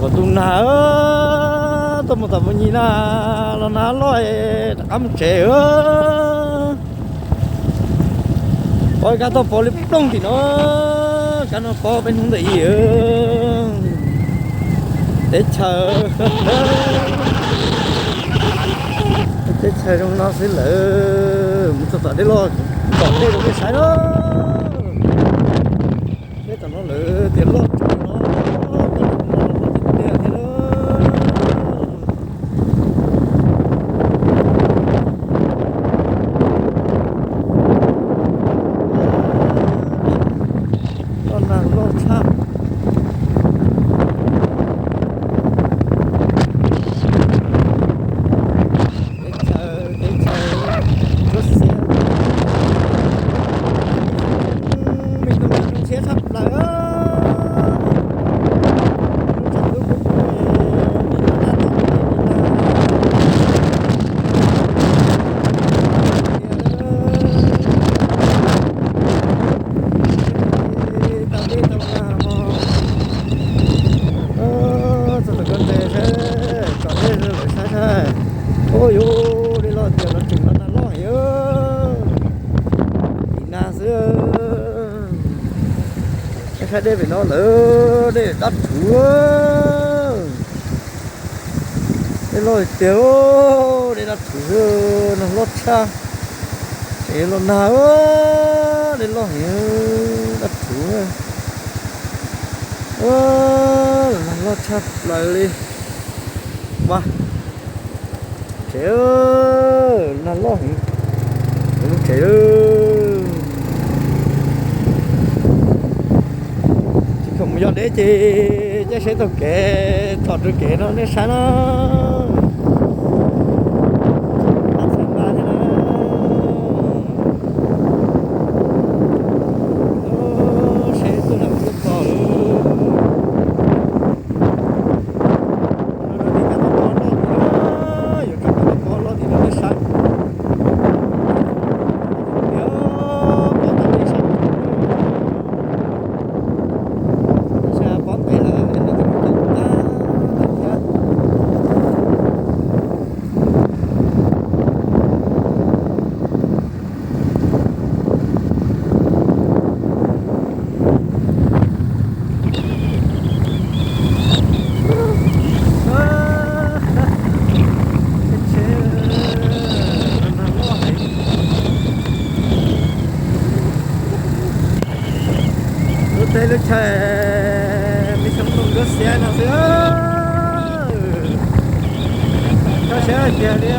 Tus nag, tuaj mus tom Mus Nyis na, los nag loj, rov qab mus tsev. Pov kab toj pov li plooj tim no, kab no pov peb hnub ntawm ib teb chaws. Teb chaws zoo no xwb lawm, mus txog tom dej loj, tom dej rau nej saib na. Dej tom no lawm tias loj tshaj no, loj tiag tiag thiab na. Loj nag loj tshaj. Teb chaws, teb chaws, tsuab xiab, me tub me tub siab tshaj plaws. Tau dej tau nag ho. Txog tom ko ntses saib, tom dej lawm saib saib. Ua yuav dej loj tias los tseem los nag loj heev. Tim nag xwb. Saib dej pem no lawm, dej dab rhuv. Dej loj tiag, dej dab rhuv xwb, nag loj tshaj. Tseem los nag, dej loj heev, dab rhuv. Los nag loj tshaj plaws li. Mas tsev, nag loj heev, lub tsev. Tsis khoom mus yos deb ces caij tsheb taug kev tsom rau kev no nej saib na. Txhawb nqa thiab na. Seb tuaj nram twg txog lawm. Yuav tso cov pob loj tim no nej saib. Pob tau nej saib. Saib pob ntev lawm, thiab. Lub teb lub chaw me xyoob ntoo nkawd xiab no xwb. Koj siab tiag li.